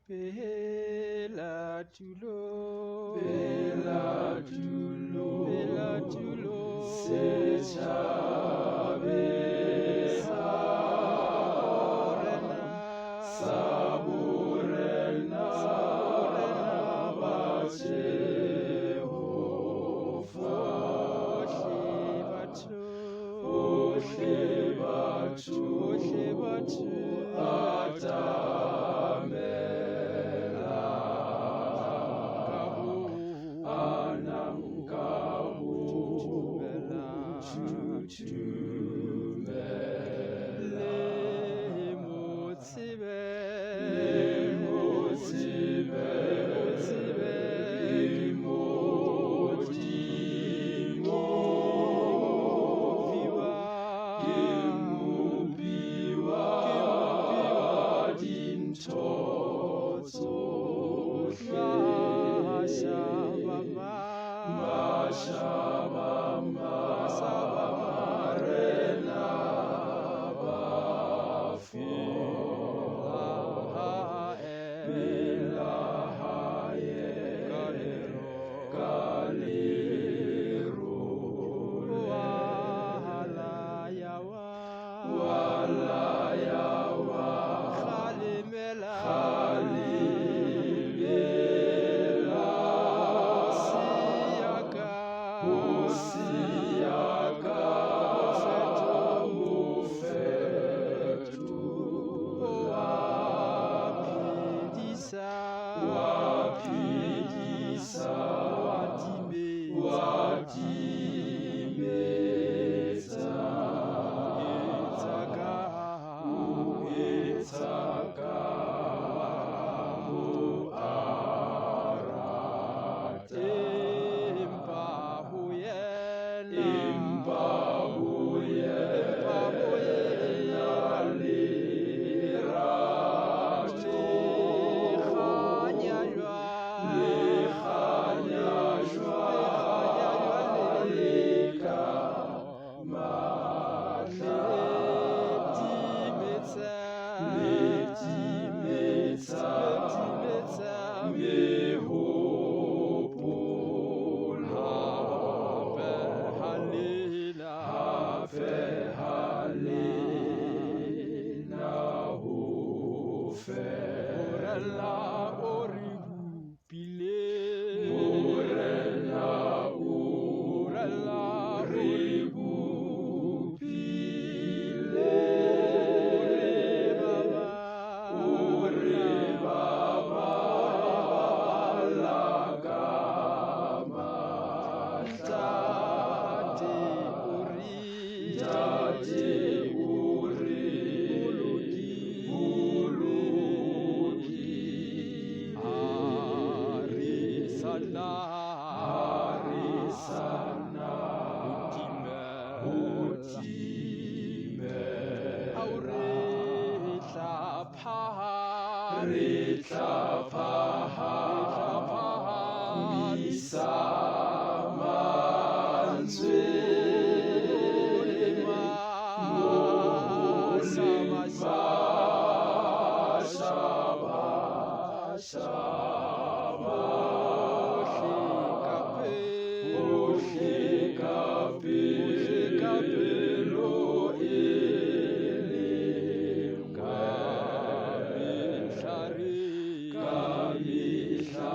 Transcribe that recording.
Pela tulo, pela tulo, pela tulo, setjhabe sa borena, sa borena ba Jehova. Bohle batho, Bohle batho, bohle batho, atamela, ka ho anang ka ho thothomela, thuthumela. Le mo tsebe, Le mo tsebe, le mo tsebe, ke Modimo, Mmopi ke Mmopi wa dintho tsohle. Mashaba Mashaba marena bafo, pela hae ka lerole. Wa laya wa Khalemela kgalemela, ho ho siya ka ho fetola. Wa Wa phedisa, wa timetsa, wa timetsa, etsa ka o etsa ka ho a rata. Empa ho yena, Empa ho empa ho yena yena lerato le kganya jwang, le kganya le kganya jwale ka jwale matla. Le timetsa, Le timetsa le timetsa mehopolo. Hape ha lena, Hape ha lena ho Morena fela. o re bopile, Morena o Morena o re re bopile, o o re baballa ka matla. Ntate o re Ntate o re bolokile, Ha re sa na ha re sa na ho timela, ho timela. Ao re tla phahama, Re tla phahamisa mantswe mo ho leng mashaba, shaba. Bohle ka pelo e le nngwe. Ka mehla